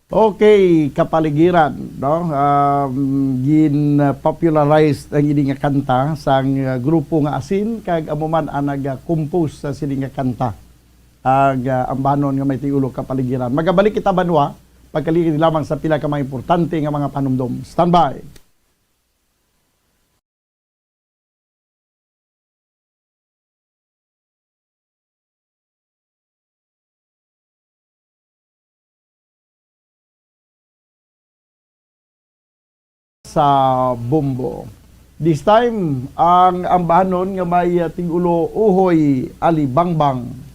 Okay, kapaligiran, no? Um, gin-popularized ang ini nga kanta sang, uh, grupo nga Asin, kag amo man ang nag-compose sa sini nga kanta. Ang, uh, ambanon nga may tigulo kapaligiran. Magabalik kita, banwa, pagkaligid lamang sa pila ka mga importante nga mga panumdom. Standby. Sa bombo. This time, ang ambahanon nga may, ah, tigulo Uhoy Alibangbang.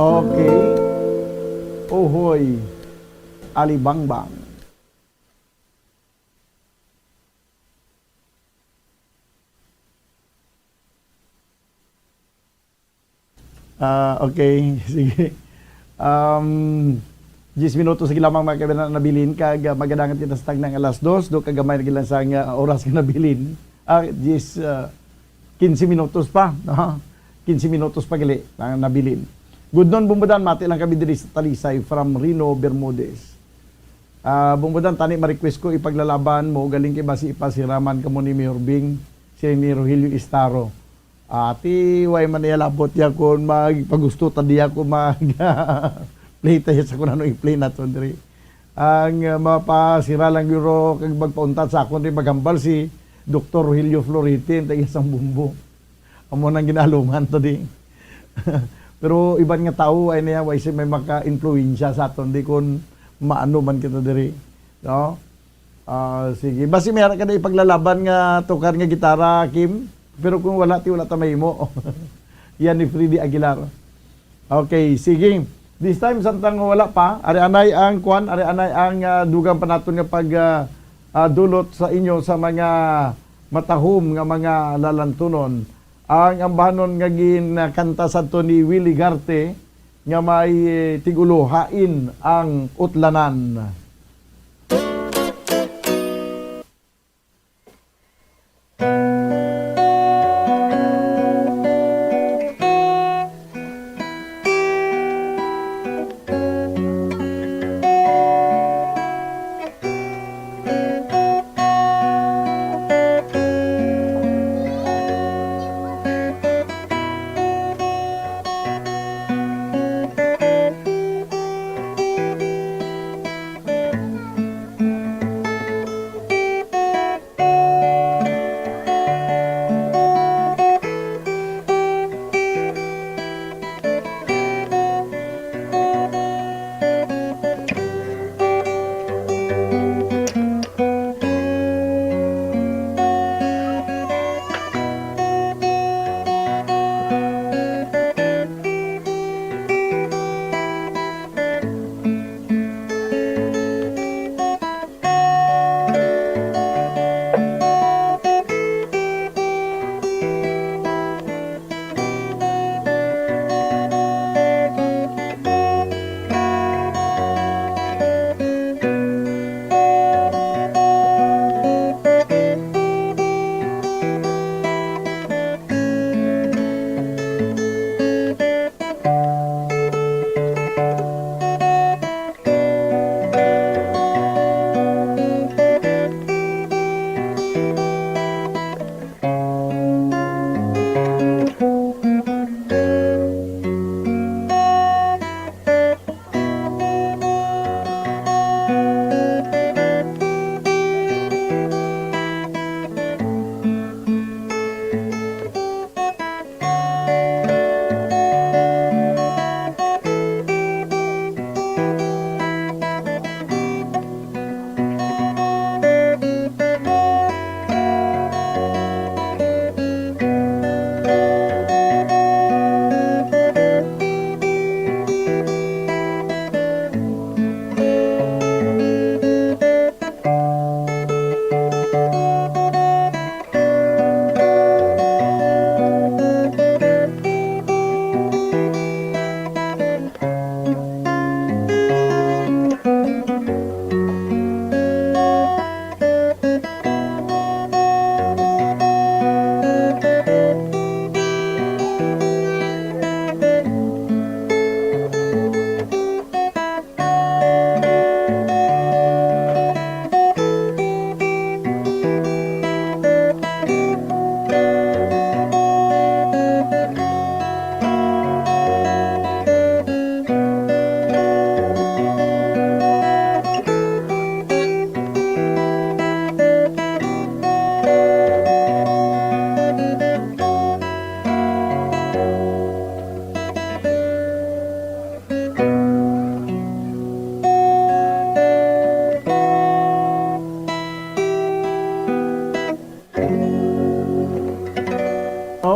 Okay. Uhoy Alibangbang. Ah, okay. Sige. Um, diyes minutos lagi lamang, mga kaibigan, nabilin, kag, ah, magadangat kita sa tagnang alas dos, do kagamay lagi lang sa nga oras nga nabilin. Ah, diyes, ah, quince minutos pa, no? Quince minutos pa gali ang nabilin. Good noon, Bumbudan. Mati lang kami diri sa Talisay from Rino Bermudez. Ah, Bumbudan, tani ma-request ko ipaglalaban mo, galing kay basi ipasiraman kamo ni Mayor Bing, si ni Rogelio Istaro. Ati, way man niya labot niya kung magpagusto ta diya kung mag play tayo sa kung ano i-play nato diri. Ang, ah, mapasira lang gyud kag magpauntat sa akon diri, maghambal si Doktor Rogelio Florete, ang taga sang Bumbo. Amo nang ginaalungan to di. Pero iban nga tawo ay niya, way siya may maka-influensya sa aton di kung maano man kita diri. No? Ah, sige. Basi may ara ka na ipaglalaban nga tukar nga gitara, Kim. Pero kung wala, ti wala ta mahimo. Yan ni Freddy Aguilar. Okay, sige. This time, samtang wala pa, ari anay ang kwan, ari anay ang, ah, dugang pa naton nga pag, ah, ah, dulot sa inyo sa mga matahom nga mga lalantunon. Ang ambahanon nga ginkanta sadto ni Willie Garte nga may, eh, tigulo Hain ang Utlanan.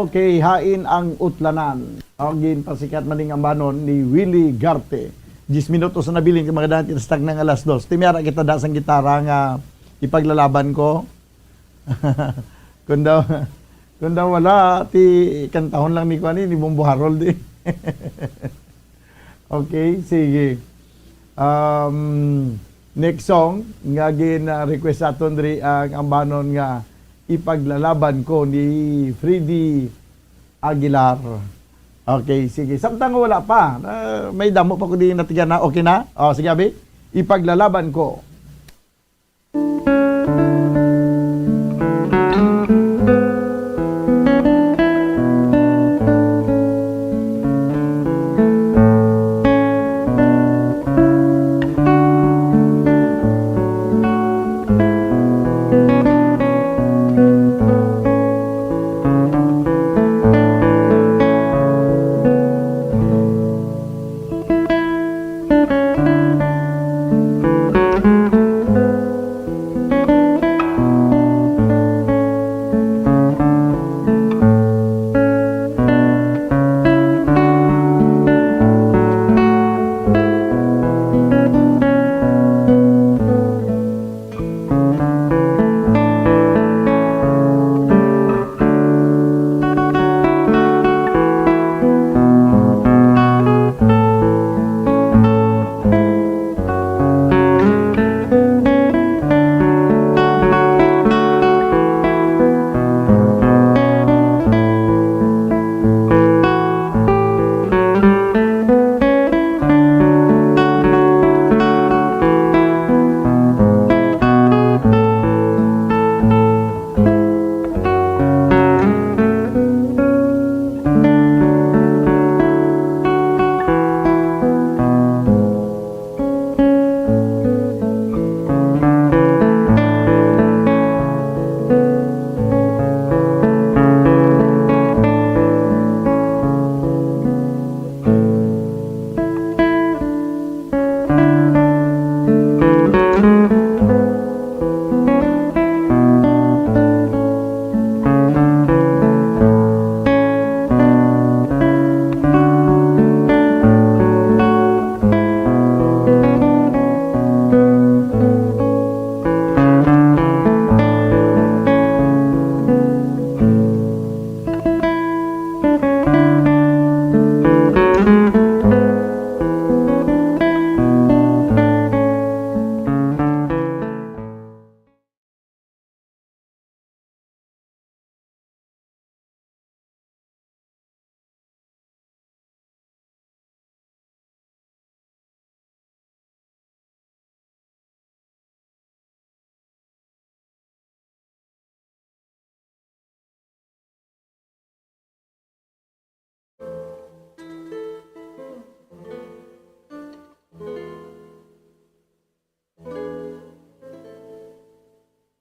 Okay, hain ang utlanan. O, ginpasikat man ning ambanon ni Willie Garte. Diyes minutos na nabilin kay mga dati sa tagna nga alas dos. Timiara kita da sang gitara nga ipaglalaban ko. Kung daw, kung daw wala, ti kantahon lang ni kuan, ni Bombo Harold, eh. Okay, sige. Um, next song nga gin-request sa aton diri ang ambanon nga Ipaglalaban Ko ni Freddy Aguilar. Okay, sige. Samtang wala pa, ah, may damo pa ko di natigana. Okay na? O, sige, abi. Ipaglalaban Ko.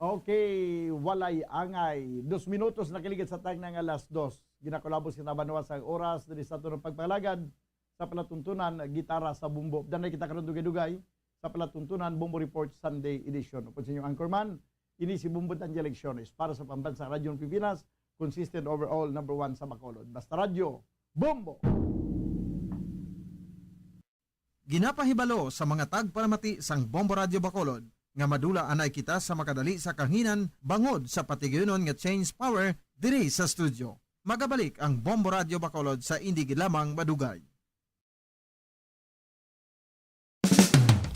Okay, walay angay. Dos minutos nakaligid sa tagna nga alas dos. Ginakulabos kita banwa sa oras diri sa aton pagpangalagad sa palatuntunan, Gitara sa Bombo. Danay kita karon dugay-dugay sa palatuntunan, Bombo Report Sunday Edition. Upod sa inyong anchorman, ini si Bombo Daniel Lecciones para sa Pambansang Radyo ng Pilipinas, consistent overall, number one sa Bacolod. Basta Radyo, Bombo! Ginapahibalo sa mga tagpalamati sang Bombo Radyo Bacolod nga madula anay kita sa makadali sa kahanginan bangod sa patigayunon nga change power diri sa studio. Magabalik ang Bombo Radyo Bacolod sa indi gid lamang madugay.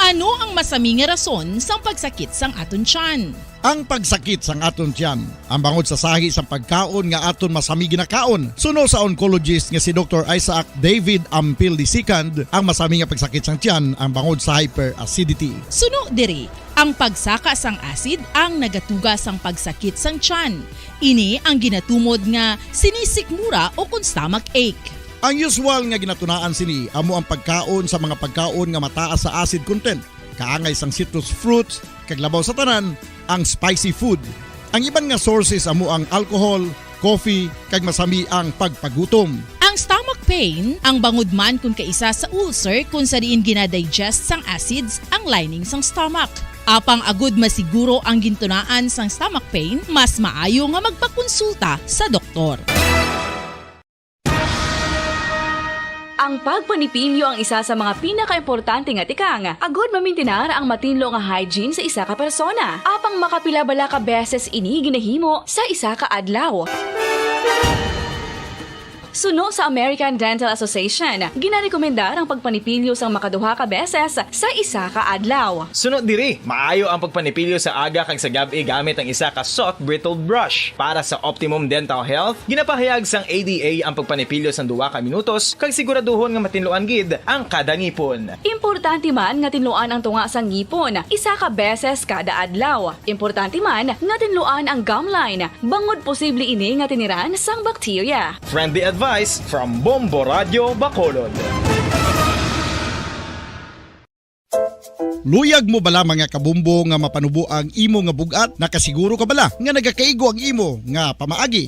Ano ang masami nga rason sang pagsakit sang aton tiyan? Ang pagsakit sang aton tiyan, ang bangod sa sahi sang pagkaon nga aton masami ginakaon. Suno sa oncologist nga si Doktor Isaac David Ampil the second, ang masami nga pagsakit sang tiyan ang bangod sa hyperacidity. Suno diri, ang pagsaka sang acid ang nagatuga sang pagsakit sang tiyan. Ini ang ginatumod nga sinisikmura o kon stomach ache. Ang usual nga ginatunaan sini amo ang pagkaon sa mga pagkaon nga mataas sa acid content, kaangay sang citrus fruits, kag labaw sa tanan, ang spicy food. Ang iban nga sources amo ang alcohol, coffee, kag masami ang pagpagutom. Ang stomach pain, ang bangod man kon kaisa sa ulcer kon sa diin ginadigest sang acids ang lining sang stomach. Apang agud masiguro ang gintunaan sang stomach pain, mas maayo nga magpakonsulta sa doktor. Ang pagpanipilyo ang isa sa mga pinakaimportante nga tikang agod mamintinar ang matinlo nga hygiene sa isa ka persona. Apang makapila bala ka beses ini ginahimo sa isa ka adlaw? Suno sa American Dental Association, ginarekomendar ang pagpanipilyo sang makaduha ka beses sa isa ka adlaw. Suno diri, maayo ang pagpanipilyo sa aga kag sa gab-i gamit ang isa ka soft bristled brush. Para sa optimum dental health, ginapahayag sang A D A ang pagpanipilyo sang duha ka minutos kag siguraduhon nga matinluan gid ang kada ngipon. Importante man nga tinluan ang tunga sang ngipon isa ka beses kada adlaw. Importante man nga tinluan ang gum line, bangod posible ini nga tiniran sang bakterya. Friendly advice from Bombo Radio Bacolod. Luyag mo bala, mga kabumbo, nga mapanubo ang imo nga bug-at? Nakasiguro ka bala nga nagakaigo ang imo nga pamaagi?